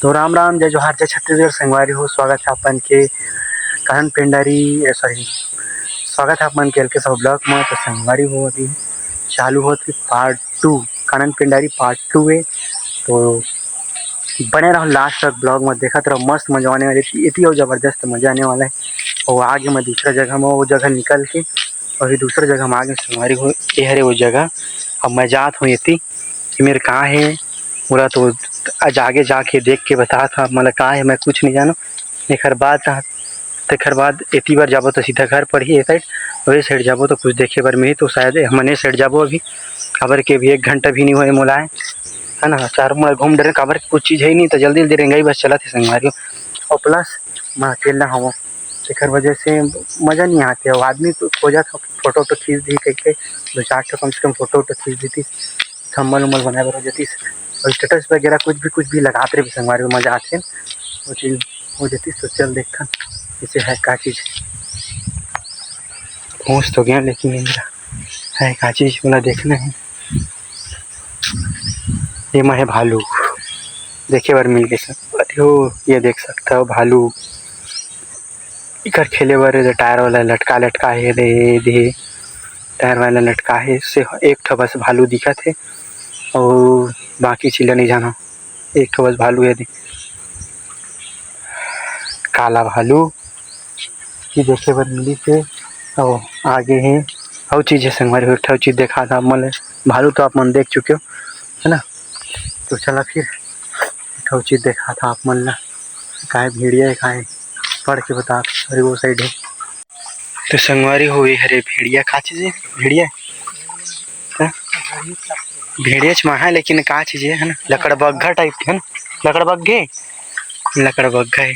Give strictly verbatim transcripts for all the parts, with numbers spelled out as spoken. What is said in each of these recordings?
तो राम राम, जय जोहार, जय छत्तीसगढ़ संगवारी हो। स्वागत है अपन के कानन पेंडारी, ए, सॉरी, स्वागत है अपन के एल के साहू ब्लॉग में। तो संगवारी हो, अभी चालू होत हे part two, Kanan Pendari part two है। तो बने रहो लास्ट तक ब्लॉग में, देखत रहो, मस्त मजा आने वाले, इति और जबरदस्त मजा आने वाला है। और आगे मैं दूसरा जगह में, वो जगह निकल के अभी दूसरा जगह में आगे संगवारी हो, ये हरे वो जगह। अब मैं जात हूँ एती कि मेरे कहाँ है, पूरा तो आज आगे जाके देख के बता था, मतलब कहाँ है, मैं कुछ नहीं जानों। एकर बाद, तेकर बाद एती बर जाबो तो सीधा घर पड़ही ए साइड, और ए साइड जाबो तो कुछ देखे बर मिलही, तो शायद हमन ए साइड जाबो अभी, काबर के अभी एक घंटा भी नहीं होए मोला आए, है ना, चारों मुड़ा घूम डरे, काबर के कुछ चीज़ है ही नहीं, तो जल्दी जल्दी रेंगाई बस चलत हे संगवारी हो। और प्लस मैं अकेला हूँ, तेकर वजह से मज़ा नहीं आते। और आदमी तो खोजत हे, फोटो तो खींच दी कह के, दो चार ठो कम से कम फोटो वोटो खींच देती, थंबनेल उम्बनेल बनाए बर हो जातिस, और स्टेटस वगैरह कुछ भी, कुछ भी लगात रहे संगवारी हो, मजा आथे, वो चीज़ हो जातिस। तो चल देखथन इसे है का चीज़, पहुँच तो गया, लेकिन ये मेरा है का चीज़, बोला देखना है। ये मैं है भालू, देखे बर मिल गए संगवारी हो, ये देख सकता हो भालू, इकर खेले बर टायर वाला लटका, लटका हे दे, दे टायर वाला लटका हे, से एक ठो बस भालू दिखत हे, और बाकी चीला नहीं जाना, एक ठो बस भालू हे दे, काला भालू की देखे बर मिली से। और आगे हे, अउ चीज हे संगवारी हो, एक ठो चीज देखा था मन, भालू तो आप मन देख चुके हो, है ना? तो चला फिर एक ठो चीज देखा था आप मन ला, काय भेड़िया है, काय पढ़ के बता, अरे वो साइड है। तो संगवारी हो, ये हरे भेड़िया, का चीज है? भेड़िया है? हाँ? भेड़िया च महा है, लेकिन का चीज है, है ना? लकड़बग्घा टाइप के, है ना? लकड़बग्घे? लकड़बग्घा है।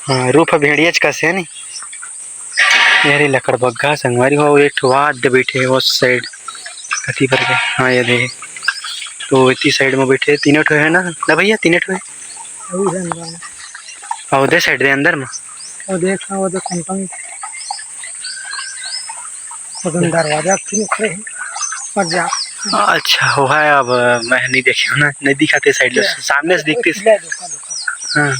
हाँ, रूप ह भेड़िया च कस है, नहीं? ये हरे लकड़बग्घा संगवारी हो, एक ठो आद बैठे है उस साइड, कति पर के? हाँ, ये दे। तो इतनी साइड में बैठे तीनों ठो है ना, ना भैया, तीनों ठो है। अउ दे साइड दे अंदर में। वो देख, हाँ, वो देख, कंपनी। वो दरवाजा के ऊपर है। और जा। अच्छा, हो है, अब मैं नहीं देखे हूँ ना, नहीं दिखाते साइड ले। सामने से दिखते। ले, धोखा, धोखा। हाँ।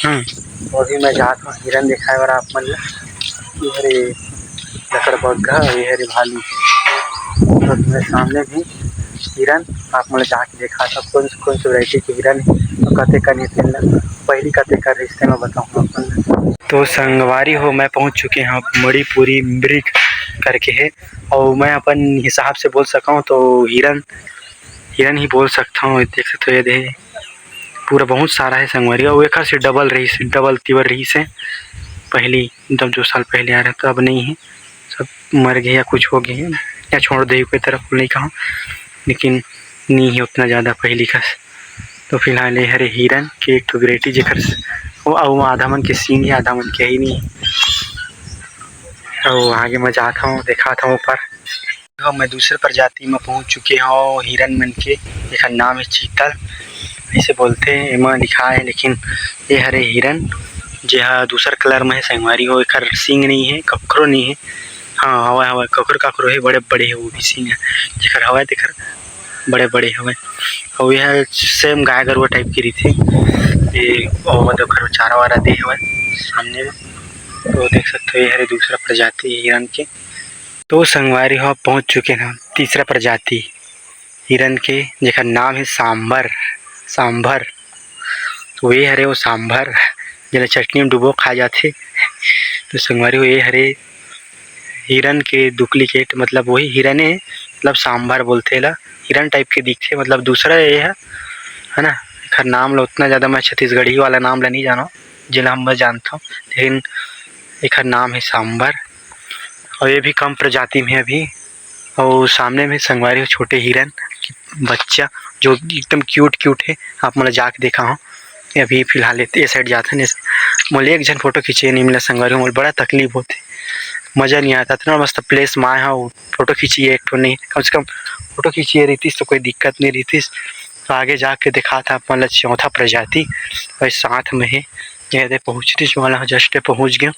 हम्म। तो अभी मैं जात हूँ हिरन दिखाए बर आप मन ला। ये हरे लकड़बग्घा, ये हरे भालू। तो मैं सामने भी हिरन आप मन ला जाके देखा था, कौन कौन से वैरायटी के हिरन हे, कते कन हे तेन ला, पहली कते कर रिश्ते में बताऊँ आप मन ला। तो संगवारी हो, मैं पहुँच चुके हूँ मणिपुरी मृग करके है, और मैं अपन हिसाब से बोल सकता हूँ तो हिरन, हिरन ही बोल सकता हूँ। देख सकते हो, ये दे पूरा बहुत सारा है संगवारी, और एकर से डबल रही से, डबल तिबर रही से पहली, जब जो साल पहले आ रहे, तो अब नहीं है, सब मर गए या कुछ हो गए हैं, या छोड़ दे कोई तरफ नहीं कहा, लेकिन नहीं है उतना ज़्यादा पहली का। तो फिलहाल ये हरे हिरन के एक ठो वैरायटी, जेकर स-, वो, वो आधा मन के सींग है, आधा मन के ही नहीं है। और आगे मैं जाता हूँ, दिखाता हूँ ऊपर। तो मैं दूसरे प्रजाति में पहुंच चुके हूँ हिरन मन के, जेकर नाम है चीतल, ऐसे बोलते हैं, एमा लिखा है, लेकिन ये हरे हिरन, जे हा दूसर कलर में है संगवारी हो, एकर सींग नहीं है, कखरो नहीं है। हाँ, हवा हवा कखरो कखरो है, बड़े बड़े है वो भी सींग है, जेकर हवा है तेकर बड़े बड़े हवे। और यह सेम गाय गरुआ टाइप की रहिथे। ये वो देखो, चारा वारा दे हवे सामने में। तो देख सकते हो, ये हरे दूसरा प्रजाति हिरन के। तो संगवारी हो, पहुंच चुके हैं हम तीसरा प्रजाति हिरन के, जेकर नाम है सांबर। सांबर। तो ये हरे वो सांबर, जेला चटनी में डुबो खा जाथे। तो संगवारी हो, ये हरे हिरन के डुप्लीकेट, मतलब वही हिरन है, मतलब सांभर बोलथे एला। हिरन टाइप के दिखथे, मतलब दूसरा ये है, है ना? एखर नाम ला उतना ज़्यादा मैं छत्तीसगढ़ी वाला नाम ला नहीं जानो, जेला हम बस जानथों, लेकिन एखर नाम है सांभर। और ये भी कम प्रजाति में है अभी। और सामने में संगवारी हो छोटे हिरन के बच्चा, जो एकदम क्यूट क्यूट है, आप मन ला जाके देखा हो। अभी फिलहाल ए, ए साइड जात हन। मोला एक झन फोटो खींचे नहीं मिला संगवारी हो, मोला बड़ा तकलीफ होथे, मजा नहीं आता। इतना मस्त प्लेस में आए हव, फोटो खींचिए एक ठो नहीं, कम से कम फोटो खींचिए रहितिस तो कोई दिक्कत नहीं रहितिस। तो आगे जाके दिखात हव आप मन ला चौथा प्रजाति, वही साथ में है। ये दे पहुँचतिस वाला, जस्ट पहुँच गया।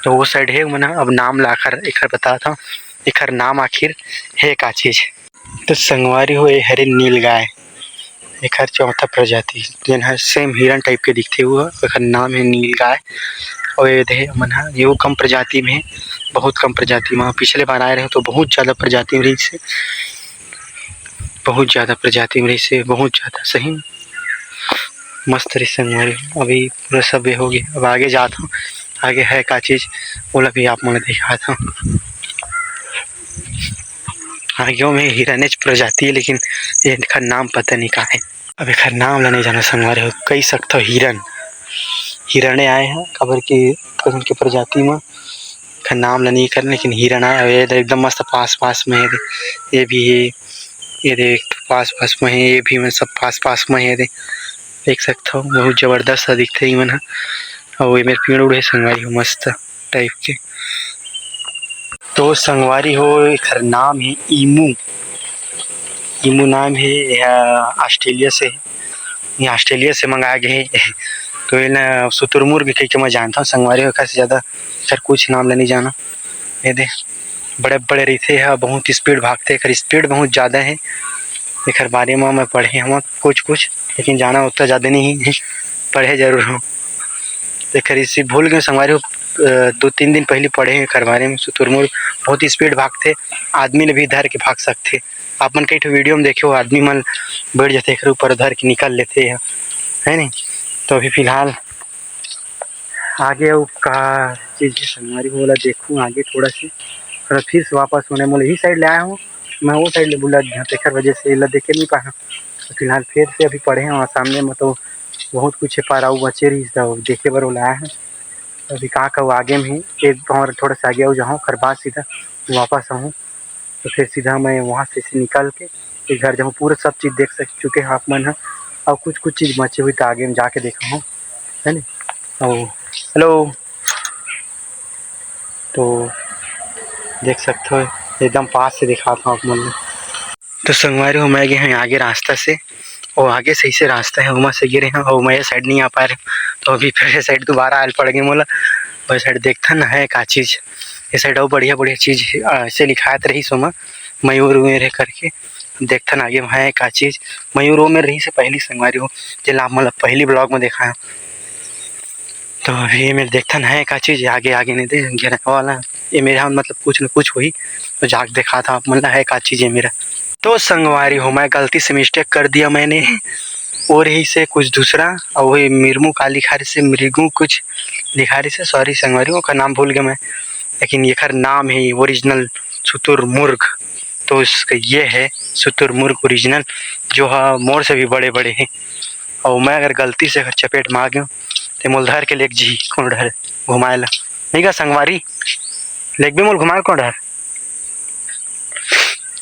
तो वो साइड है, मैं अब नाम ला कर एकर बतात हव, एकर नाम आखिर है का चीज। तो संगवारी हो, ये हरे नील गाय, एखर चौथा प्रजाति, जेन ह same हिरण type के दिखथे, वो एखर नाम हे नीलगाय। अउ ये दे मन ह, ये वो कम प्रजाति में हे, बहुत कम प्रजाति में। पिछले बार आए रहे तो बहुत ज़्यादा प्रजाति में रहिस हे, बहुत ज़्यादा प्रजाति में रहिस हे, बहुत ज़्यादा सही में। मस्त रहिस संगवारी हो। अभी पूरा सब ये हो गया, अब आगे जात हूँ, आगे है का चीज, ओला भी आप मन ल दिखात हूँ। आगे में हिरनेच प्रजाति हे, लेकिन एखर नाम पता नहीं का है। अब एखर नाम ला नहीं जाना संगवारी हो, कही सकथो हिरन, हिरने आए हैं, काबर के कसन के प्रजाति में एखर नाम ला नहीं करन, लेकिन हिरन आए। अउ ये दे एकदम मस्त पास पास में हे, ये भी हे, ये दे एक ठो पास पास में हे, ये भी मन सब पास पास में हे। ये दे देख सकथो, बहुत जबरदस्त दिखथे ये मन ह। अउ ये मेर पेड़ उड़ हे संगवारी हो, मस्त type के। तो संगवारी हो, एखर नाम हे ईमू, ईमू नाम हे। ये ऑस्ट्रेलिया से, ये ऑस्ट्रेलिया से मंगाए गए हे। तो ये ना शुतुरमुर्ग कह के मैं जानता हूँ संगवारी हो, एखर से ज़्यादा एखर कुछ नाम ला नहीं जाना। ये दे बड़े बड़े रहिथे, ह बहुत speed भागथे, एखर speed बहुत ज़्यादा हे। एखर बारे में मैं पढ़े हूँ कुछ कुछ, लेकिन जाना उतना ज़्यादा नहीं हे, पढ़े जरूर हूँ। एखर इसे भूल गए संगवारी हो, अ, दो तीन दिन पहले पढ़े हूँ एखर बारे में। शुतुरमुर्ग बहुत speed भागथे, आदमी ने भी धर के भाग सकथे। आप मन कई ठो video में देखे हो, आदमी मन बैठ जाथे एखर ऊपर, धर के निकल लेथे, है नहीं? तो अभी फिलहाल आगे अउ का चीज हे संगवारी हो, ओला देखहूँ आगे थोड़ा से, थोड़ा फिर से वापस होने, मोला यही side ले आए हूँ, मैं वो side ले बुला दिया, तेखर वजह से एला देखे नहीं पाया। तो फिलहाल फिर से अभी पढ़े हूँ, सामने में तो बहुत कुछ हे, पर अउ बचे रहिस, तो देखे बर ओला आए हूँ। अभी का कहूँ, आगे में ही एक और थोड़ा सा आगे अउ जाहूँ, ओकर बाद सीधा वापस आहूँ। तो फिर सीधा मैं वहाँ से, से निकल के फिर घर जाहूँ। पूरा सब चीज़ देख सक चुके हैं आप मन ह, अउ कुछ कुछ चीज़ बचे हुई तो आगे में जाके देखा हूँ, है ना? अउ hello, तो देख सकते हो, एकदम पास से दिखाता हूँ आप मन ल। तो संगवारी हो, मैं गे हूँ आगे रास्ता से, और आगे से इसे रास्ता है, ओमा से गिरे हैं और मैं ये side नहीं आ पा रहे, तो अभी फिर ये side दोबारा आयल पड़ गए मोला। वही side देखथन है का चीज़, ये side अउ बढ़िया बढ़िया चीज़, अ, ऐसे लिखात रही सोमा, मयूर उयूर है करके। देखथन आगे में है का चीज़, मयूर वो में रही से पहली संगवारी हो, जेला आप मतलब पहली vlog में देखा है। तो अभी ये मेर देखथन है का चीज़, आगे, आगे नहीं दे, घेरा वाला। ये मेरे यहाँ मतलब कुछ न कुछ होही, तो जाके दिखात हूँ आप मन ला है का चीज़ ये मेरा। तो संगवारी हो, मैं गलती से mistake कर दिया मैंने, वो रही से कुछ दूसरा, और वही मिर्मू का लिखा रही से मृगू कुछ लिखा रही से, sorry संगवारी, ओकर नाम भूल गया मैं, लेकिन एकर नाम है original शुतुरमुर्ग। तो इसका ये है शुतुरमुर्ग original, जो है मोर से भी बड़े बड़े हैं। और मैं अगर गलती से अगर चपेट में आ गया, तो मोल धर के लेके जी कोनो डहर घुमाए ला, नहीं का संगवारी? लेके भी मोल घुमाए कोनो डहर।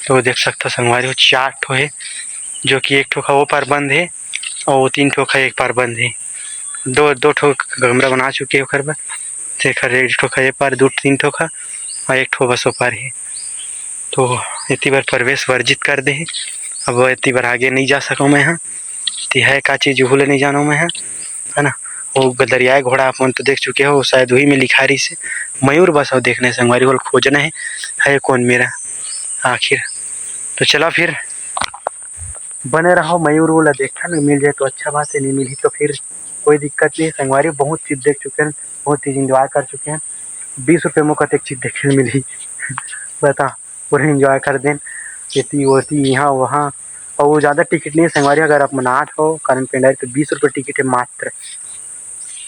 तो देख सकता संगवारी हो, चार ठो है, जो कि एक ठो का वो पार बंद है और वो तीन ठो का एक पार बंद है। दो, दो ठो कमरा बना चुके ओकर बर, तेखर एक ठो का ये पार, दो तीन ठो का, और एक ठो बस ओ पार है। तो एती बर प्रवेश वर्जित कर दे हे। अब एती बर आगे नहीं जा सकूँ मैं ह। ती है का चीज़, उहू ले नहीं जानों मैं ह, है ना? वो गदरियाए घोड़ा आप मन तो देख चुके हो, शायद वही में लिखा रही से मयूर बस। और देखने संगवारी हो, खोजना है, है कौन मेरा आखिर। तो चला फिर, बने रहो, मयूर वो ला देखा ना, मिल जाए तो अच्छा बात है, नहीं मिली तो फिर कोई दिक्कत नहीं है। संगवारी बहुत चीज़ देख चुके हैं, बहुत चीज़ enjoy कर चुके हैं। बीस रुपये में कतेक चीज़ देखे मिली बता, पूरा enjoy कर देन, एती ओती, यहाँ वहाँ। और वो ज़्यादा टिकट नहीं है संगवारी, अगर आप मन आत हो करन पेंडारी तो बीस रुपये टिकट है मात्र,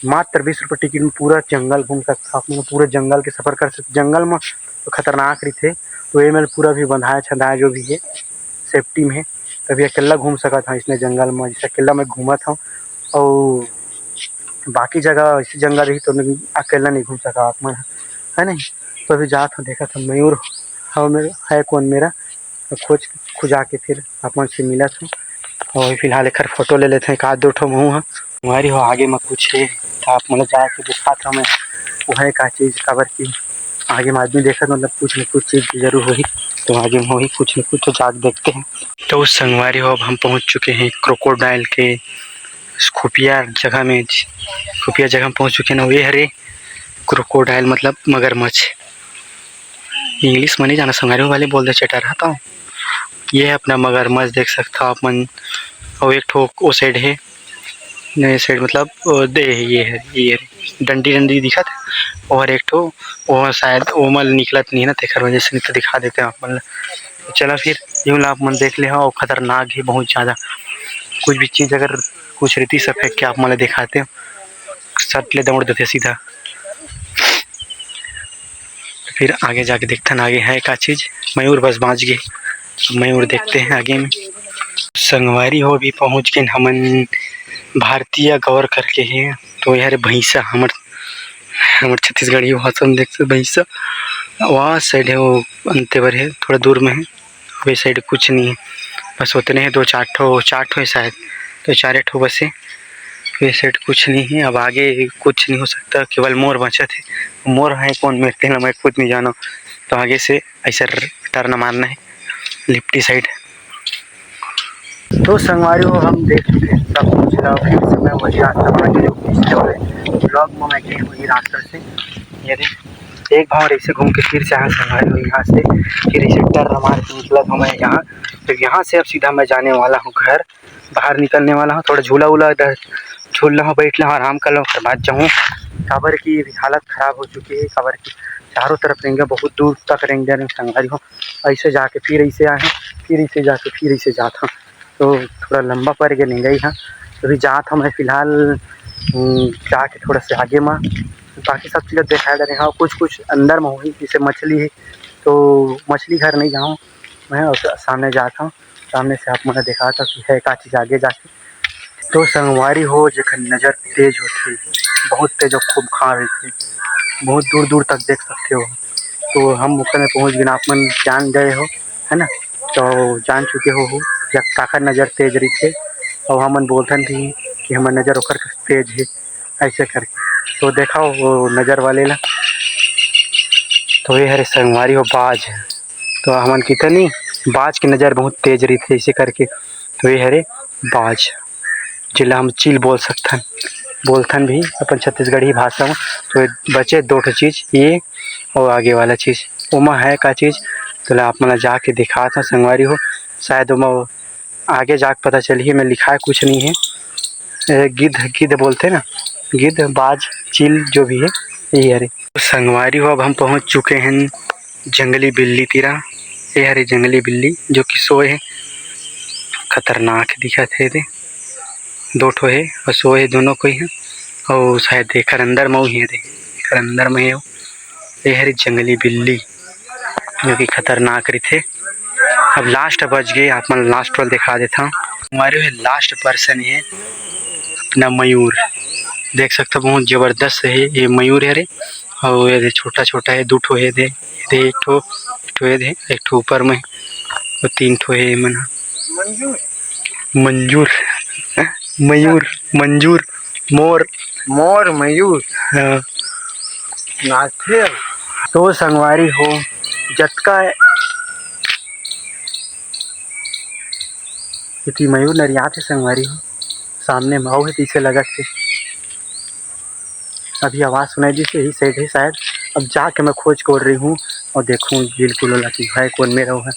मात्र बीस रुपये टिकट में पूरा जंगल घूम सकता आप मन, पूरा जंगल के सफर कर सकते। जंगल में तो खतरनाक रहिथे, तो ये में पूरा भी बंधाया छंधाया जो भी है safety में है, तभी अकेला घूम सकत हव इसने जंगल में, जैसे अकेला मैं घूमत हव। और बाकी जगह ऐसी जंगल रही तो नहीं, अकेला नहीं घूम सका आप मन, है नहीं? तो अभी जात हव, देखत हव मयूर हव मेरा, है कौन मेरा, तो खोज खुजा के फिर आप मन से मिलत हव। और फिलहाल एकर फोटो ले लेते हैं, एक आध दो ठो महू ह। हमारी हो आगे में कुछ है, तो आप मन ला जाके दिखात हव मैं, वो है का चीज़, काबर की आगे में आदमी देखत, मतलब कुछ न कुछ चीज़ जरूर होही, तो आगे में होही कुछ न कुछ, तो जाके देखते हैं। तो संगवारी हो, अब हम पहुंच चुके हैं crocodile के खुफिया जगह में, खुफिया जगह में पहुंच चुके हैं। ये हरे crocodile, मतलब मगरमच्छ, English में नहीं जाना संगवारी हो, वाले बोल दे चेटा रहता हूँ। ये है अपना मगरमच्छ, देख सकता हो आप मन, अउ एक ठो ओ साइड हे, ए साइड मतलब ओ दे हे, ये हे, ये हे, डंडी डंडी दिखत हे। ओहर एक ठो, ओहर शायद ओमल निकलत नहीं हे ना, तेकर वजह से नहीं तो दिखा देते आप मन ल। चला फिर, यूं ला आप मन देख ले हो, खतरनाक हे बहुत ज्यादा। कुछ भी चीज अगर कुछ रहितिस फेंक के आप मन ल दिखाते हो, सट ले दौड़ देते सीधा। फिर आगे जाके देखथन आगे है का चीज। मयूर बस बाँच गे, मयूर देखते हैं आगे में। संगवारी हो, अभी पहुँच गेन हमन भारतीय गौर करके हे, तो ये हरे भैंसा, हमर हमर छत्तीसगढ़ी भाषा में देखते भैंसा। वहाँ साइड है वो अंते बर है, थोड़ा दूर में है। वे साइड कुछ नहीं है, बस उतने हैं, दो चार ठो, चार ठो है शायद, तो चारे ठो बस है। वे साइड कुछ नहीं है, अब आगे कुछ नहीं हो सकता, केवल मोर बचत है। मोर है कौन मेरे तेला मैं खुद नहीं जानो, तो आगे से ऐसा टर्न मारना है लिफ्टी साइड। तो संगवारी हो, हम देख चुके हैं सब कुछ ला, फिर से मैं वही रास्ता पर आगे जो पिछले वाले ब्लॉग में मैं गए वही रास्ता से। ये देख, एक बार ऐसे घूम के फिर से आए संगवारी हो यहाँ से, फिर ऐसे टर्न मार के निकला था मैं यहाँ। तो यहाँ से अब सीधा मैं जाने वाला हूँ घर, बाहर निकलने वाला हूँ। थोड़ा झूला उला इधर झूल रहा हूँ, बैठ रहा हूँ, आराम कर रहा हूँ, उसके बाद जाऊँ। काबर की हालत खराब हो चुकी है, काबर की चारों तरफ रेंगे, बहुत दूर तक रेंगे रहे संगवारी हो। ऐसे जाके फिर ऐसे आए हैं, फिर ऐसे जाके फिर ऐसे जाता हूँ, तो थोड़ा लंबा पड़ गया रेंगे यहाँ। अभी जात हूँ मैं फिलहाल, हम्म, जाके थोड़ा से आगे में बाकी सब चीज़ दिखाई दे रहे हैं। हाँ, कुछ कुछ अंदर में हुई, जैसे मछली है, तो मछली घर नहीं जाऊँ मैं, और सामने जाता हूँ, सामने से आप मन दिखाता कि है का चीज़ आगे जाके। तो संगवारी हो, जेकर नज़र तेज होथे, बहुत तेज और खूब खार होथे, बहुत दूर दूर तक देख सकते हो। तो हम ओकर में पहुँच गेन, आप मन जान गए हो, है ना, तो जान चुके हो, हो कि काकर नज़र तेज रहिथे। और हमन बोलथन भी कि हमर नज़र ओकर कस तेज है, ऐसे करके। तो देखा वो नज़र वाले ला, तो ये हरे संगवारी हो बाज। तो हमन कितनी बाज के नज़र बहुत तेज रहिथे ऐसे करके। तो ये हरे बाज, जेला हम चील बोल सकथन, बोलथन भी अपन छत्तीसगढ़ी भाषा में। तो ये बचे दो ठो चीज, ये और आगे वाला चीज, ओमा है का चीज, तो ला आप मन ला जाके दिखात हव संगवारी हो। शायद ओमा आगे जाके पता चलही, मैं लिखाए कुछ नहीं है। ए, गिद्ध, गिद्ध बोलथे ना, गिद्ध, बाज, चील जो भी है, यही हरे। तो संगवारी हो, अब हम पहुंच चुके हैं जंगली बिल्ली तीरा। ये हरे जंगली बिल्ली जो कि सोए है, खतरनाक दिखत है दे। दो ठो हे अउ सोए हे दोनों कोई ह। अउ शायद एकर अंदर म अउ हे रे, एकर अंदर म हे अउ ए हरे जंगली बिल्ली, जो कि खतरनाक रहिथे। अब last बच गे, आप मन last वाला दिखा देथव। हमारे हे last person हे अपना मयूर, देख सकथव बहुत जबरदस्त हे ये मयूर हरे। अउ ये दे छोटा-छोटा हे, दू ठो हे दे, ये दे एक ठो, एक ठो ये दे, एक ठो ऊपर में, अउ तीन ठो हे ये मन ह। मंजूर, मयूर, मंजूर, मोर। मोर, मयूर। हाँ। नाचथे। तो संगवारी हो, जतका एती मयूर नरियात हे संगवारी हो, सामने म अउ हे तइसे लगत हे। अभी आवाज सुनाई दिस, यही side हे शायद। अब जाके मैं खोज कोर रही हूँ और देखूँ बिल्कुल ओला कि है कौन मेरा वो है।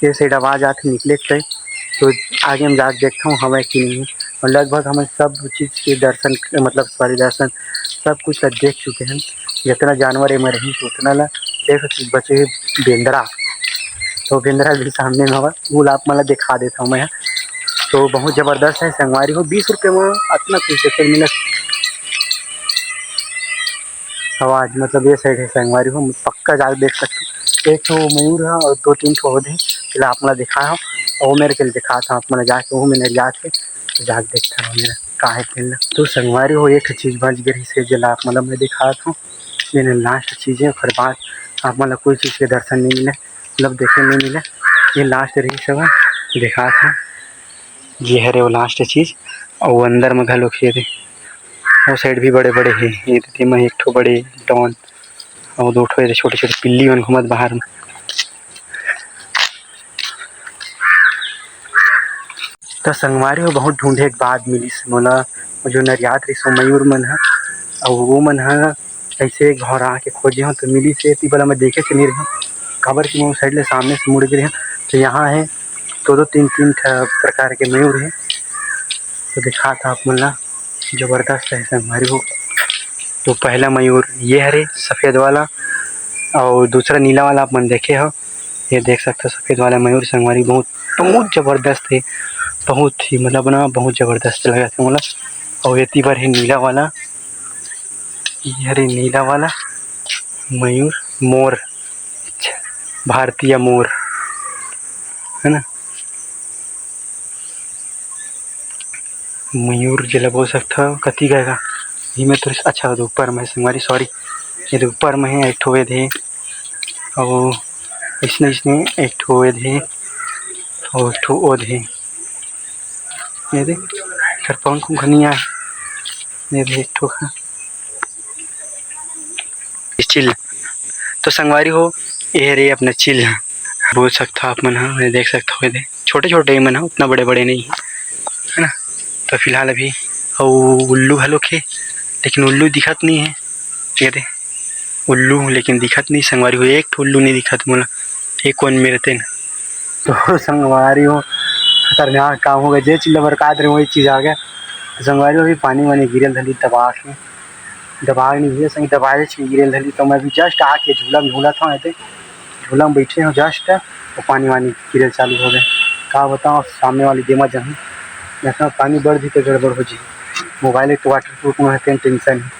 ये side आवाज आथे निकले के, तो आगे हम जाके देखता हूँ हवय कि नहीं। और लगभग हमन सब चीज के दर्शन, मतलब sorry, दर्शन, सब कुछ ला देख चुके हैं। जितना जानवर एमा रही उतना ला देख चीज बचे हे बेंदरा। तो बेंदरा भी सामने में हवय, वो ला आप मन ला दिखा देता हूँ मैं। तो बहुत जबरदस्त है संगवारी हो, बीस रुपये में अतना कुछ देखे मिलत। आवाज, मतलब, ये side हे संगवारी हो, पक्का जाके देख सकते हो। एक ठो मयूर ह और दो तीन ठो और हे, तेला आप मन ला दिखाए हव, और मेरे के दिखात हव आप मन ला जाके, वो मैंने जाके, जाके देखता हूँ मेरा का हे तेन ला। तो संगवारी हो, एक चीज बच गे रहिस हे, जेला आप मन ला मैं दिखात हव, ये last चीज हे, ओकर बाद आप मन ला कोई चीज के दर्शन नहीं मिले, मतलब देखे नहीं मिले, ये last रहिस हवय, दिखात हव। ये हरे वो last चीज, अउ अंदर में घलो खेत हे। वो side भी बड़े-बड़े हे। ये दे, तेमा एक ठो बड़े डॉन, अउ दो ठो ये छोटे-छोटे पिल्ली मन घूमत बाहर में। त संगवारी हो, बहुत ढूंढे के बाद मिलिस मोला, वो जो नरियात रहिस, वो मयूर मन ह, अउ वो मन ह ऐसे एक घौर आके खोजे हूँ तो मिली से एती वाला मैं देखे के नहीं रही, काबर कि मैं उस side ले सामने से मुड़ गे रही। तो यहाँ है दो दो तीन तीन ठा प्रकार के मयूर है, तो दिखात हँव आप मन ला, जबरदस्त हे संगवारी हो। तो पहला मयूर ये हरे सफेद वाला, अउ दूसरा नीला वाला आप मन देखे हो, ये देख सकथो सफेद वाला मयूर संगवारी, बहुत, बहुत जबरदस्त हे, बहुत ही मतलब ना बहुत जबरदस्त लगत हे मोला। अउ एती बर हे नीला वाला, ये हरे नीला वाला मयूर, मोर, भारतीय मोर, है ना। मयूर जेला बोल सकथव, कति गए गा? ये में तो अच्छा, ओदे ऊपर में हे संगवारी, sorry, ये दे ऊपर में हे, एक ठो एदे, अउ इसने, इसने एक ठो एदे, अउ एक ठो ओदे, ये दे, एकर पंख उंख नइ आए, ये दे एक ठो का। चिल। तो संगवारी हो, ये हरे अपना चिल ह। बोल सकथव आप मन ह, ये देख सकथव, ये दे छोटे-छोटे ये मन ह, उतना बड़े-बड़े नहीं है, है ना। तो फिलहाल अभी अउ उल्लू घलोक हे, लेकिन उल्लू दिखत नहीं है। ये दे उल्लू, लेकिन दिखत नहीं संगवारी हो, एक ठो उल्लू नहीं दिखत मोला, ये कोन में रहते ना। तो संगवारी हो, खतरनाक काम हो गया, जे चिल्ला बरकात रहे वही चीज आ गया। तो संगवारी हो, अभी पानी वानी गिरल धली दबा के, दबाए नहीं हे, सही दबाए के गिरे ल धरी, तो मैं भी just आके झूला में झूलत हँव, एदे झूला में बैठे हँव just, तो पानी वानी गिरे ल चालू हो गए। का बताओ, सामने वाली देमा जहाँ जैसा पानी बढ़ जी तो गड़बड़ हो जी। मोबाइल एक तो waterproof में है, tension है।